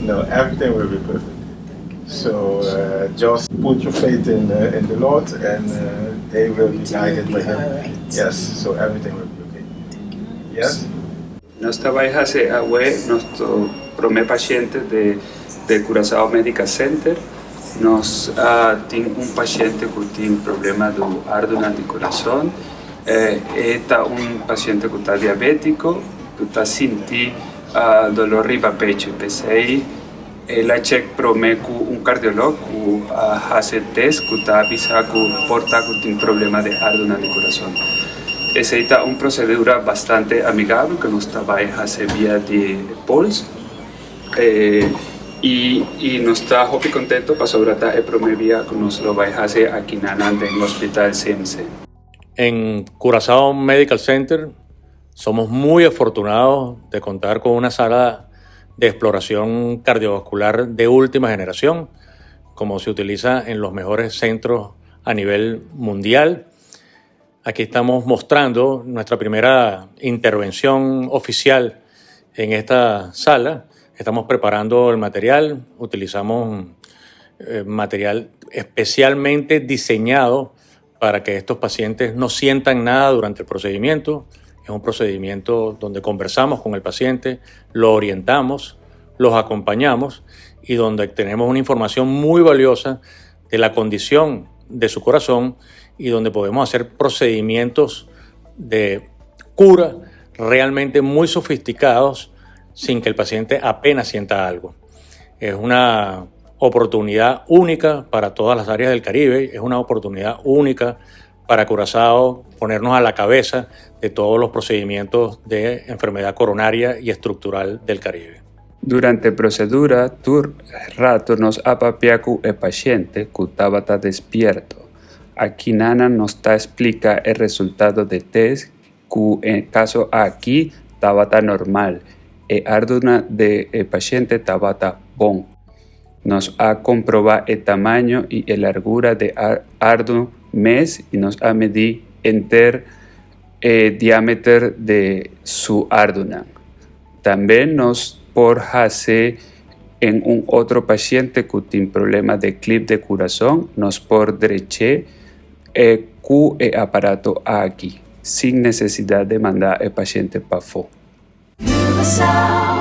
No, everything will be perfect. So just put your faith in the Lord and they will be guided by Him. Yes, so everything will be okay. Yes? Nos ta bai hasi awe nos promé pashente di di Curaçao Medical Center. Nos tin un pashente ku tin problema di ardunan di kurason. E ta un pashente ku ta diabétiko, ku ta sinti doló riba pechu. P'esei el a chèk promé ku un kardiolog ku a hasi test ku ta bisa ku por ta ku tin problema di ardunan di kurason. Esei ta un prosedura bastante amigabel ku nos ta bai hasi via di pols. I nos ta hopi kontentu pasobra ta e promé bia ku nos lo bai hasi aki na den Hospital CMC. En Curazao Medical Center somos muy afortunados de contar con una sala de exploración cardiovascular de última generación, como se utiliza en los mejores centros a nivel mundial. Aquí estamos mostrando nuestra primera intervención oficial en esta sala. Estamos preparando el material, utilizamos material especialmente diseñado para que estos pacientes no sientan nada durante el procedimiento. Es un procedimiento donde conversamos con el paciente, lo orientamos, los acompañamos y donde tenemos una información muy valiosa de la condición de su corazón y donde podemos hacer procedimientos de cura realmente muy sofisticados sin que el paciente apenas sienta algo. Es una oportunidad única para todas las áreas del Caribe, es una oportunidad única para Curazao ponernos a la cabeza de todos los procedimientos de enfermedad coronaria y estructural del Caribe. Durante prosedura, tur ratu nos a papia ku e pashente ku tabata despierto. Akinan nos ta splika e resultado di test ku e kaso aki tabata normal. E ardunan di e pashente tabata bon. Nos a komprobá e tamaño i e largura di ardu mes i nos a midi henter e diámetro di su ardunan. Tambe nos por hasi en un otro pashente ku tin problema di klip di kurason, nos por drecha ku e aparato aki, sin nesesidat di manda e pashente pafó. Curaçao.